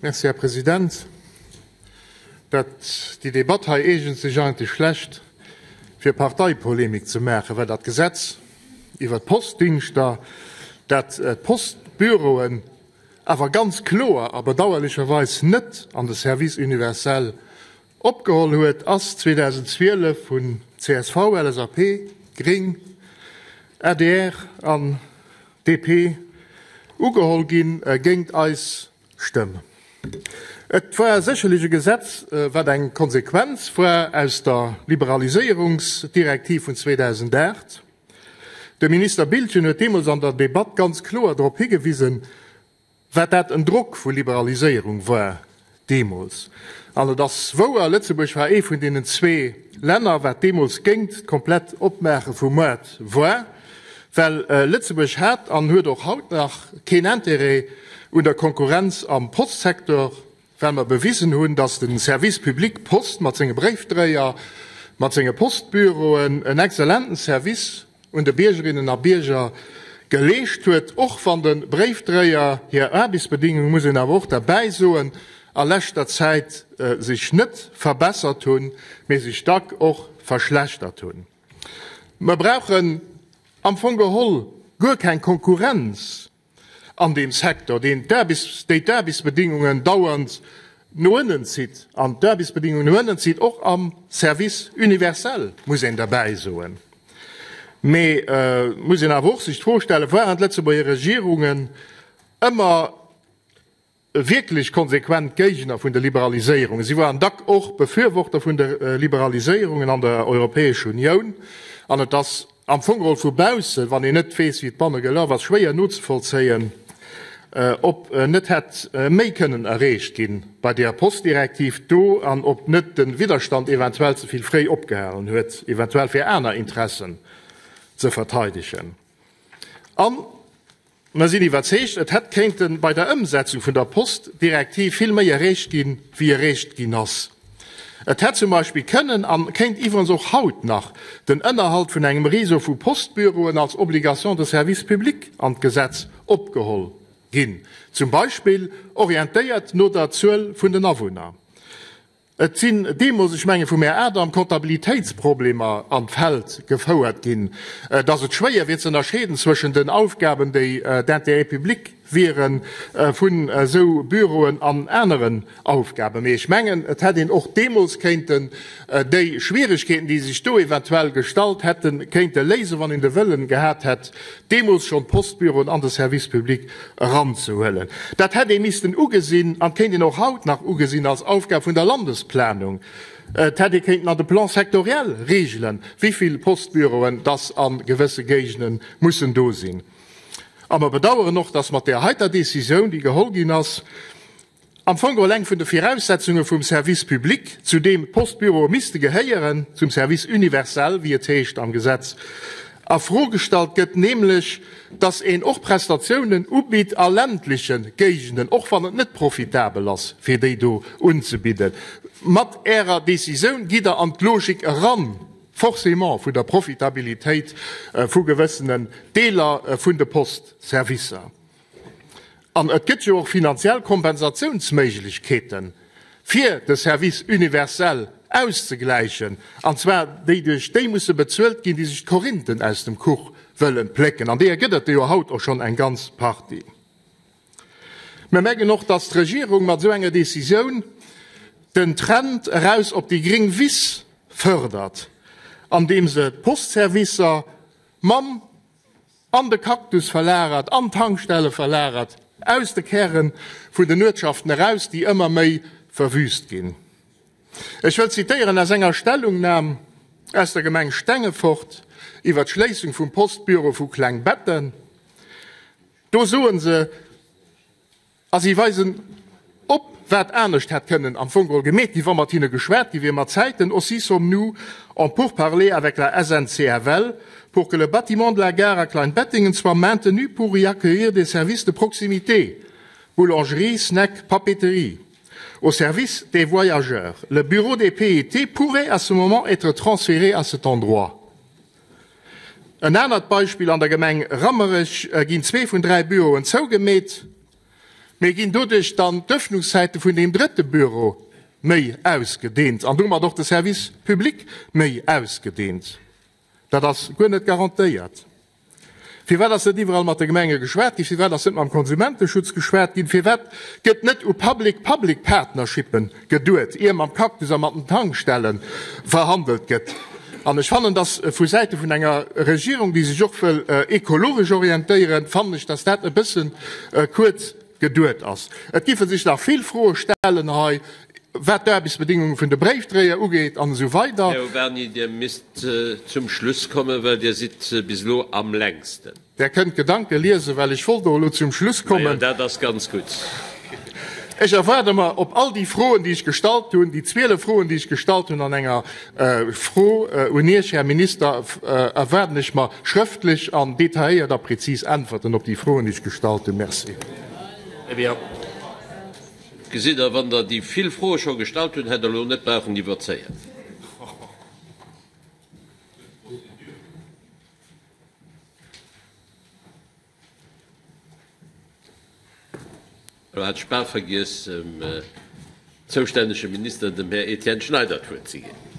Merci, Här President. Dat déi Debatt hei eegent sech eigentlech schlecht, fir Parteipolemik ze maachen, well dat Gesetz iwwert d'Postdingschter, dat d'Postbüroen awer ganz kloer a bedauerlecherweis net an de Service universel opgeholl huet, ass 2012 vun csv, LSAP, Gréng, adr an DP ugeholl ginn, géint eis Stëmm. Et war sécherlech e Gesetz, wat eng Konsequenz war aus der Liberaliséierungsdirektiv vun 2008. De Minister Biltgen huet deemools an der Debatt ganz kloer drop higewisen, Wat dat en Drock vu Liberaliséierung war deemools! An et ass wouer, Lëtzebuerg war ee vun deenen zwee Länner, wat deemools géint d'komplett Opmaache vum Moart war, well Lëtzebuerg hat an huet och haut nach keen Intérêt un der Konkurrenz am Postsecteur, well mer bewisen hunn, dass de Service public Post mat senge Bréifdréier, mat senge Postbüroen en exzellenten Service un de Biergerinnen a Bierger geleescht huet, och wann de Bréifdréier hir Aarbechtsbedingungen, muss een awer och derbäi soen, a leschter Zäit sech net verbessert hunn, mee sech dack och verschlechtert hunn. Mer brauchen am Fong geholl guer keng Konkurrenz an deem Secteur, deen d'Aarbechts, déi d'Aarbechtsbedingungen dauernd no ënnen zitt an d'Aarbechtsbedingungen no ënnen zitt, och am Service universel, muss een derbäi soen. Mee muss een awer och sech d'Fro stellen, Waren d'Lëtzebuerger Regierungen ëmmer wierklech konsequent Géigner vun de Liberaliséierungen. Si waren dack och Befürworter vun de Liberaliséierungen an der Europäesch Unioun. An et ass am Fong geholl vu baussen, wann een net weess, wéi et banne gelaf ass, schwéier nozevollzéien, ob net hätt méi kënnen erreecht ginn bei deeër Postdirektiv do an ob net de Widderstand eventuell ze vill fréi opgehalen huet, eventuell fir aner Interessen ze verteidegen. An Mer sinn iwwerzeegt, et hätt kéinte bei der Ëmsetzung vun der Postdirektiv vill méi erreecht ginn, wéi erreecht ginn ass. Et hätt zum Beispill kënnen, an kéint iwwerens och haut nach, den Ënnerhalt vun engem Réseau vu Postbüroen als Obligation de service public an d'Gesetz opgeholl ginn, zum Beispill orientéiert no der Zuel vun den Awunner. Et sinn deemools, ech menge vum Här Adam, Kontabilitéitsproblemer an d'Feld gefouert ginn, dass et schwéier wier ze ënnerscheeden zwëschen den Aufgaben, déi d'intérêt public wiere vun esou Büroen an aneren Aufgaben. Mee ech mengen, et hätt een och deemools kéinten déi Schwieregkeeten, déi sech do eventuell gestallt hätten, kéinte léisen, wann een de Wëllen gehat hätt, deemools schonn d'Postbüroen an de Service public eranzehuelen. Dat hätt ee missten ugesinn an kéint een och haut nach ugesinn als Aufgab vun der Landesplanung. Et hätt ee kéinten an de Plans sectoriels regelen, wéi vill Postbüroen dass a gewësse Géigende mussen do sinn. A mer bedauern och, dass mat där heiter Décisioun, déi geholl ginn ass, Am Fong geholl eng vun de Viraussetzunge vum Service public, zu deem d'Postbüroe misste gehéieren, zum Service universel, wéi et heescht am Gesetz, a Fro gestallt gëtt, nämlech datt een och Prestatiounen ubitt a ländleche Géigenden, och wann et net profitabel ass, fir déi do unzebidden. Mat Ärer Décisioun gitt Der an d'Logik eran, forcément, vun der Profitabilitéit vu gewëssenen Deeler vun de Postservicer. An et gëtt jo och finanziell Kompensatiounsméiglechkeeten, fir de Service universel auszegläichen, an zwar déi duerch déi musse bezuelt ginn, déi sech d'Korinthen aus dem Kuch wëllen plécken. An deeër gëtt et der jo haut och schonn eng ganz Partie. Mir mengen och, dass d'Regierung mat esou enger Décisioun den Trend eraus op déi gréng Wiss fërdert, andeem se d'Postservicer mam An de Cactus verlagert, an d'Tankstelle verlagert, aus de Käre vun den Uertschaften eraus, déi ëmmer méi verwüst ginn. Ech wëll zitéieren aus enger Stellungnam aus der Gemeng Stengefort iwwer d'Schléissung vum Postbüro vu Klengbetten. Do soe se, A si weisen op, wat anescht hätt kënnen am Fong geholl gemeet ginn, wa mat hinne geschwat gi wier. Mat Zäiten aussi sommes-nous en pourparlers avec la SNCFL pour que le bâtiment de la gare à Kleinbettingen soit maintenu pour y accueillir des services de proximité, boulangerie, snack, papeterie, au service des voyageurs. Le bureau des PET pourrait à ce moment être transféré à cet endroit. En anert Beispill, An der Gemeng Rammerech ginn zwee vun 3 Büroen zougemeet. Mee ginn doduerch dann d'Öffnungszäite vun deem drëtte Büro méi ausgedehnt an domat och de Service public méi ausgedehnt? Dat ass guer net garantéiert. Firwat ass net iwwerall mat de Gemenge geschwat ginn? Firwat ass net mam Konsumenteschutz geschwat ginn? Firwat gëtt net u Public-public Partnershippen geduet, ier mam Cactus a mat den Tankstelle verhandelt gëtt? An ech fannen, dass vu Säite vun enger Regierung, déi sech och wëll ekologesch orientéieren, fannen ech, dass dat e bësse kuerz geduet ass. Et géife sech nach vill Froe stellen hei, wat d'Aarbechtsbedingunge vun de Bréifdréier ugeet an esou weider. Här Urbany, Dir misst zum Schluss kommen, well Dir sidd bis elo am längsten. Der kënnt d'Gedanke liesen, well ech wollt och elo zum Schluss kommen. Majo, dat ass ganz gutt. Ech erwaarde mer op all déi Froen, déi ech gestallt hunn, déi 12 Froen, déi ech gestallt hunn an enger Fro un Iech, Här Minister, erwaarden ech mer schrëftlech an detailléiert a prezis Äntwerten op déi Froen, déi ech gestallt hunn. Merci. Très bien. Gesitt Der, wann Der déi vill Froe scho gestallt hunn, hätt Der elo net brauchen iwwerzéien. Elo hat ech bal vergiess, dem zoustännege Minister, dem Här Etienne Schneider, d'Wuert ze ginn.